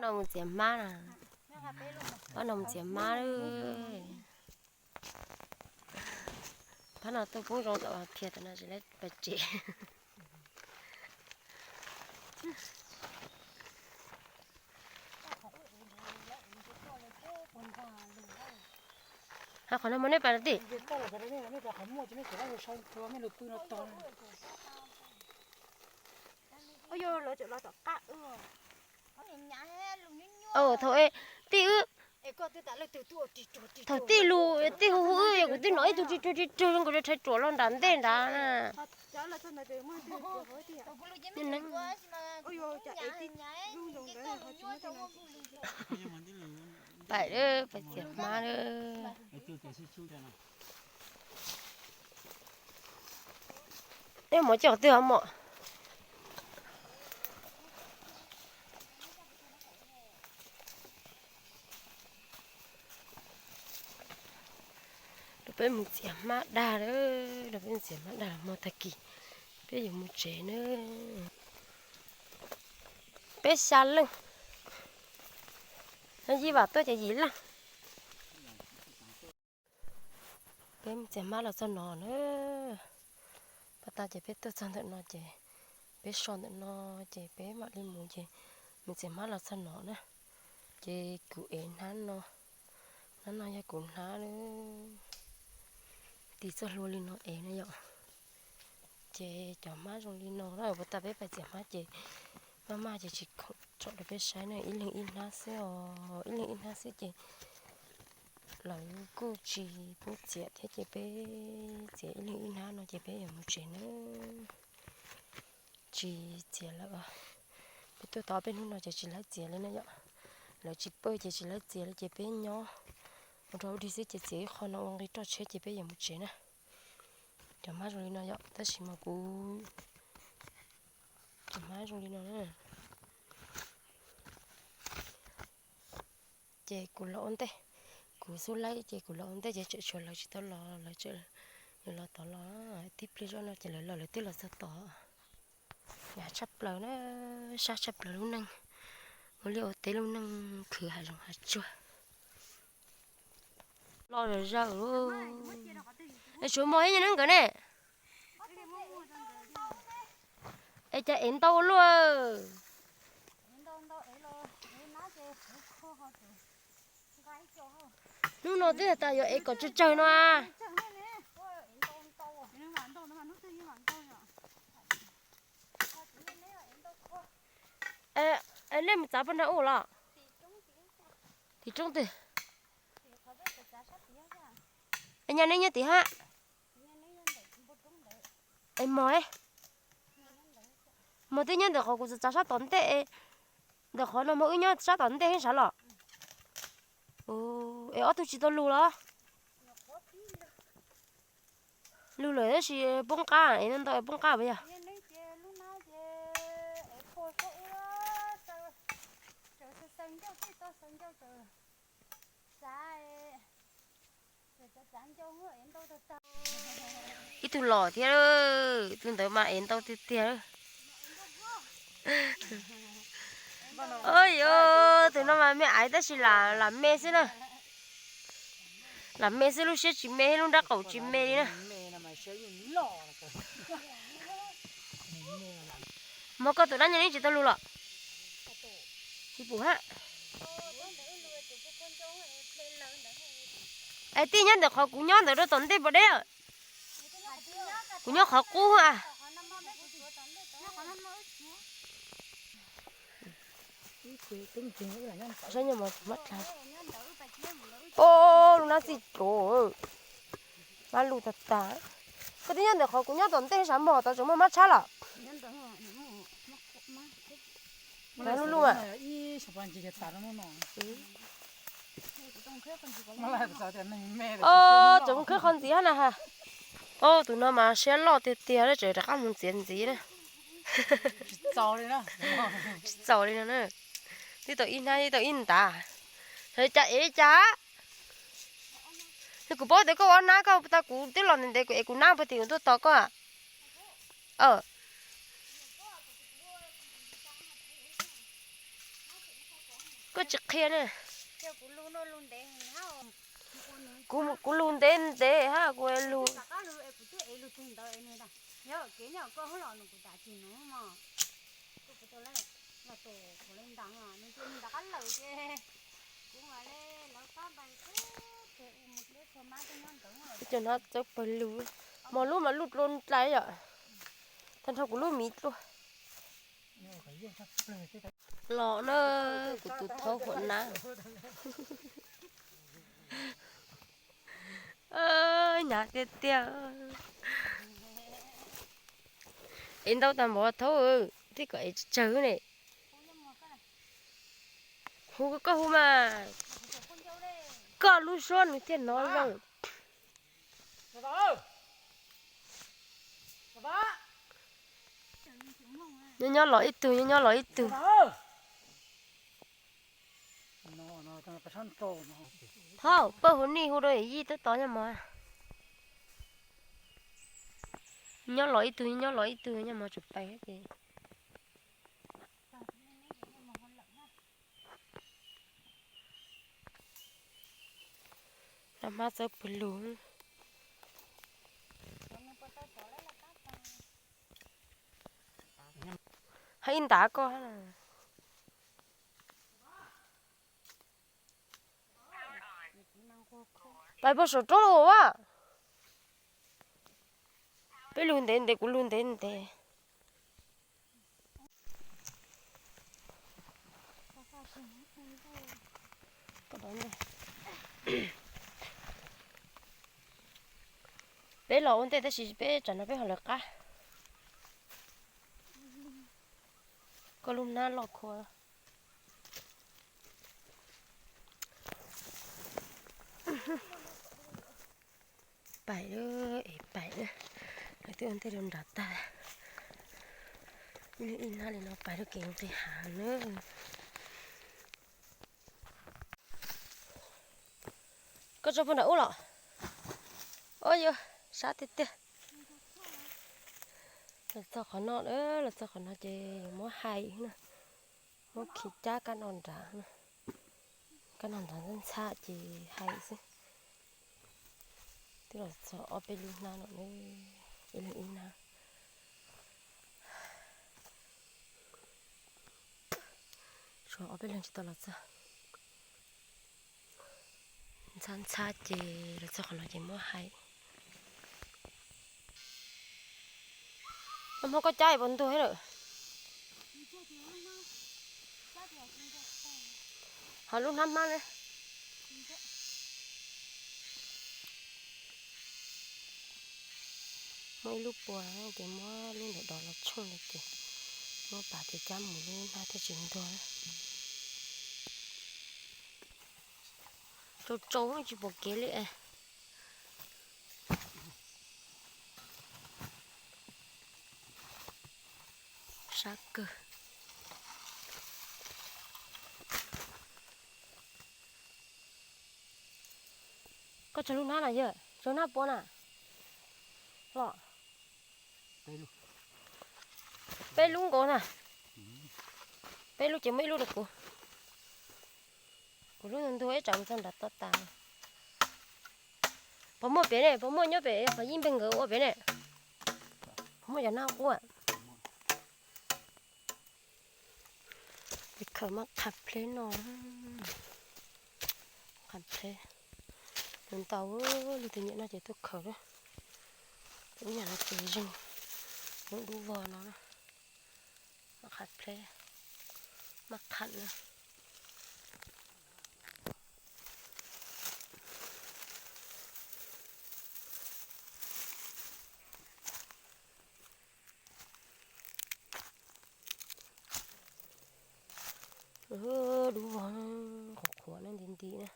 No mus txiav hmab na. Pab no mus txiav hmab lawm. Pab no tuaj poob zoo tom Khiav tom no tsis lab pas tsev. Ha, qhov no mas nej pas tij. Thaum tij wb, thaum tij lus tij hu hu wb, kuv twb hnov ib tug ri ruag ri ruag zoo nkaus li rhais ruam los nram ntej nrad na. Pais, pais txiav hmab lawm. Eb, mov coj qhov twg os mom? Los peb mus txiav hmab dag lawm, los peb mus txiav hmab dag los hmo tag kis peb yuav mus tsev na. Peb xya leej, Yij Vam tuaj ces yim leej. Peb mus txiav hmab los txog no na. Pas tas ces peb tuaj txog ntawm no ces peb so ntawm no ces peb mam li mus ces mus txiav hmab los txog no na. Ces kuv ev hnab no, hnab no yog kuv hnab na. Tis txoj hlua li no ev na yom. Ces cov hmab zoo li no na, pas tas peb pais txiav hmab ces maj maj ces tsis khoom tsom rau peb saib na, ib leeg ib hnab xwb os, ib leeg ib hnab xwb ces lawv kuj tsis pub txiav thiab ces peb txiav ib leeg ib hnab no ces peb yuav mus tsev na. Tsis txiav lawm, peb tuaj tau peb hnub no ces tsis lawv txiav li na yom. Lawv tsis pw ces tsis lawv txiav li ces peb nyob ua rau ua dig xwb ces txiav ib qho no ua nqi roj tsheb ces peb yuav mus tsev na. Cov hmab zoo li no yom, tab sis mas kuv cov hmab zoo li no na. Ces kuv los ua ntej, kuv xub laib ces kuv los ua ntej ces tseem tshuav lawv tsis tau los, lawv tseem yuav los tod los, tib pliag zoj no ces lawv los lawv twb los txog tod. Yam tshaj plaws na, sab tshaj plaws lub neej, ua liaj ua teb lub neej khwv hav zoov hav tsuag. Los zawm zawm, es tsuav mos ib nyuag neb nkawd ne. Es cas ev ntau ua luaj. Hnub no twb tas yuav ev kom tsawg tsawg no a. Nej mus txav poj nrag ub los? Tim roob twg? Es nyaj neb nyob tim hab? Es mog, mog twb nyob ntawm qhov kuv txav sab tom ntej, ntawm qhov no mog wb nyob sab tom ntej heev sav los? Es ob tug tsis tau lug los? Lug lawm tab sis poob qab, es ntau ntau es poob qab puas yog? Ib tug los thiab, tus ntawd mas ev ntau tiag tiag. Ua yuav tus no mas me aiv tab sis lam me xwb na. Lam me xwb, lub siab tsis me, lub nrab qaum tsis me li na. Mog koj tus dab nyuag neb tsis tau lug los? Tsis pum hab. Es tij nyob ntawm qhov kuv nyob ntawm rau tom ntej puas deb? Kuv nyob qhov qub a. Saib nyuag mos mab dlav. Ob, lub nab txij cuv, mab lug tag tag. Koj twb nyob ntawm qhov kuv nyob tom ntej sav mog, tod tseem muaj mab tshab los? Lub lub mas. Ob, tseem khawb qhov ntxiv hab na ha. Ob, tus no mas siab loj tiag tiag, tseem rov qab mus txiav ntxiv na. Tsis txaus li no na. Twb tau ib hnab twb tau ib ntav. Cas ev li cas? Kuv paub tias koj ua nab, koj tau kuv twb los ntev ntev kuv ev kuv nab puag tim kuv tuaj tos koj. Koj tsis qhia ne. Kuv, kuv lug ntev ntev hab kuv lug. Cov no txawb pawg lug, mos lub mas lub dlua dlai yom, tag nrho kuv lub miv dlua. Los na, kuv tus thaub huam nab. Hnyav tiag tiag. Ev ntau tag npaum thaub, tib kom ev tsawg ne. Hu koj hu mas, koj lub suab nws thiaj hnov zoo. Nyob nyob los ib tug, nyob nyob los ib tug. Thaub, pawg hu nij hu rau yij twb tod nyob mog. Nyob los ib tug, nyob los ib tug, nyob mog tsis pais ces. Nab hmab txawb pawg lug. Hab ib ntav koj. Pais puag saum roob ua. Peb lug ntev ntev, kuv lug ntev ntev. Peb los ua ntej tab sis peb tsam no peb ho lawv qab. Koj lub hnab loj khuav. Pais lawm es pais lawm, lawv twb ua ntej rau nram tag. Ib leeg ib hnab li no pais rau kev nqis hav na. Koj tso puag nram ub los? Ua yuav sab tiag tiag. Los txog qhov no, los txog qhov no ces yuav muab hais na. Muab khi cab kab no nrad, kab no nrad ntxhab ntxhab ces hais xwb. Twb los txog ob peb lub hnab no, ib leeg ib hnab. Tshuav ob peb leeg tsis tau los txog. Ntxhab ntxhab ces los txog qhov no ces muab hais. Nag hmo koj cab puas ntuag lawm? Ho lub hnab hmab ne. Muab ib lub puas ces muab lub ntawm dos los tshooj li ces muab pas ces cab mus lub hnab thiaj tsis ntuag. Tsau tsau tsis pom kev li. Sab kawg. Koj tsawg lub hnab na yawg? Tsawg hnab puas na? Los. Peb lub nkaus na. Peb lub ces muaj ib lub rau kuv. Kuv lub ntug ib tsam mus txog nram toj tas. Puas muaj pem ne? Puas muaj nyob pem qhov yij npeg nkawd ua pem ne? Puas muaj cov nab quaj? Khaws maj qha pleb no. Qha pleb. Nws ntau, leej twg nyiam noj ces tuaj khaws na. Ub, yam no ces zeeg lub dub vog no. Maj qha pleb, maj qha na. Dub vog, qhuav qhuav na, nti nti na.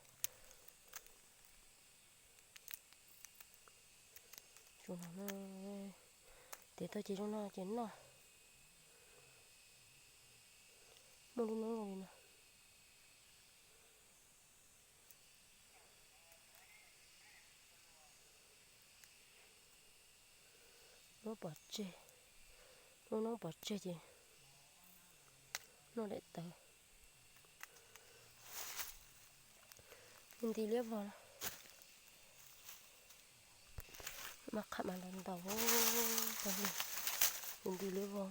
Zoo no, tes tau ces zoo no ces noj. Muaj lub noob zoo li no. Noob pov tseg, lub noob pov tseg ces noj daim tawv. Nti liab vog no. Maj qham mas ntau ntau, nti liab vog.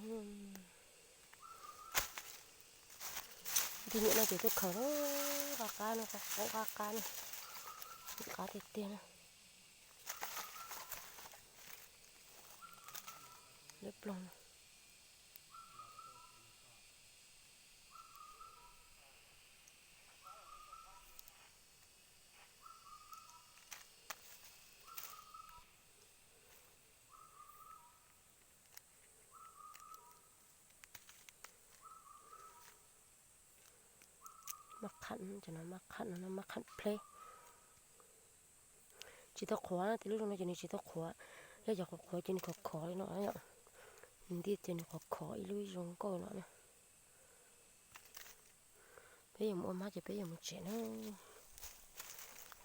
Nti niam no ces tuaj khaws na, qab qab no, qab qab qab no, qab tiag tiag na. Liab ploog no. Maj qham, cov no maj qham no, maj qham pleb. Tsis tau qhuav na, tias lub zoo no ces nws tsis tau qhuav. Yog cov qhuav qhuav ces nws khov khov li no yom. Nws ntiaj ces nws khov khov ib lub zoo nkauj no na. Peb yuav mus ua hmab ces peb yuav mus tsev na.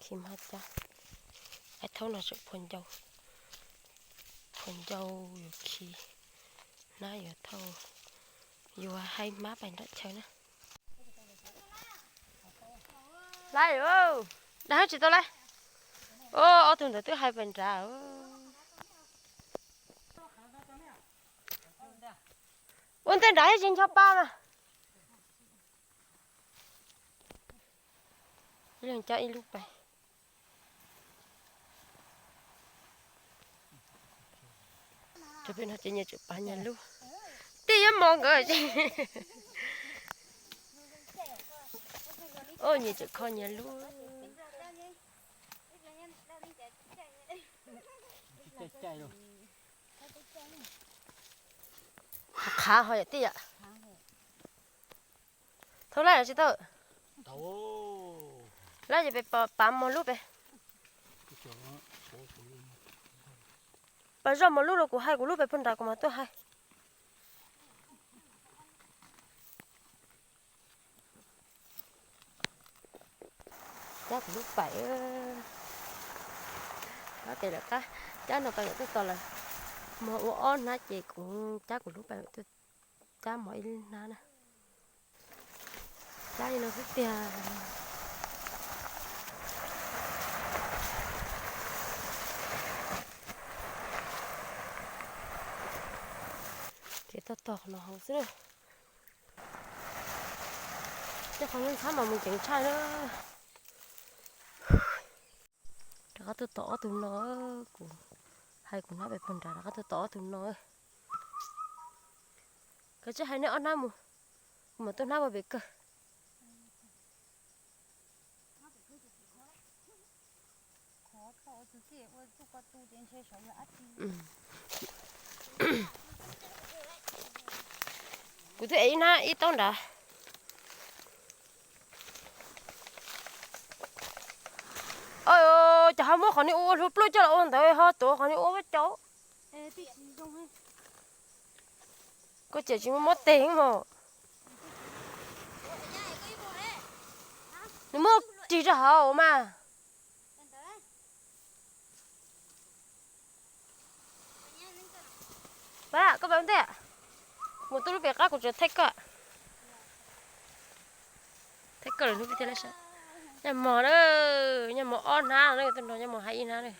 Khi hmab cab. Hais thaum no tseem phua ncau, phua ncau yuav khi, hnab yuav thauj, yuav hais hmab pais nram chaw na. Lawm, dag tsis tau lawm. Ob tug ntawd twb hais pais nrad. Ua ntej nrad tsis ncho pa mas. Ib leeg cab ib lub pais. Cov pem no ces nyias tsum pav nyias lub. Tij yuav mos nkawd. Nyias tsum kho nyias lub. Qhav ho yom tij yom. Thaum lawm tsis tau. Lawm ces peb pav mos lub pem. Pav zoj mos lub los kuv hais kuv lub pem puag nrad kuv mam tuaj hais. Cab kuv lub paim. Qab tes lawm qab, cab no pais mam tuaj tos lawm. Mos ua ob hnab ces kuv cab kuv lub paim mam tuaj cab mos ib hnab na. Cab li no xwb tiag. Ces toj tog qhov no hauv xwb na. Tej qhov nyob ntxhab mas mus ceev tshaj na. Rov qab tuaj tom ob tug no, kuv hais kuv hnab pem puag nrad rov qab tuaj tom ob tug no. Koj tsis hais nej ob hnab mus, kuv mam tuaj hnab ua pem kawg. Kuv twb ev ib hnab ib taub nrad. Cov ho muab qhov ni ua hlua pluaj coj los ua ntawd ho tuav qhov ni ua vaj cau. Koj ciam tsis muab muab tes mos. Nws muab ris rau hauv mas. Pab, koj pab ntej. Mus tuaj lub pem qab kuv tseem thaij koj. Thaij koj lawm hnub pib thiaj li saib. Nyob mos na, nyob mos ob hnab na, tus no nyob mos hais ib hnab na.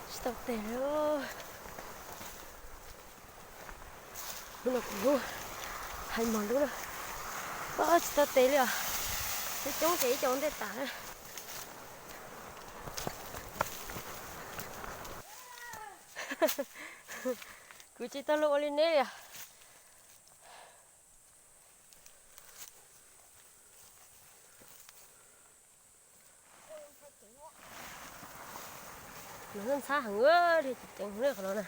Tsis tau tes li. Hnub no kuv lub hais mos lub na. Tsis tau tes li os. Coob coob ces ib co ua ntej tas na. Kuv tsis tau luag ua li neb li os. Mas ntxhab heev li, ceev heev li qhov no na.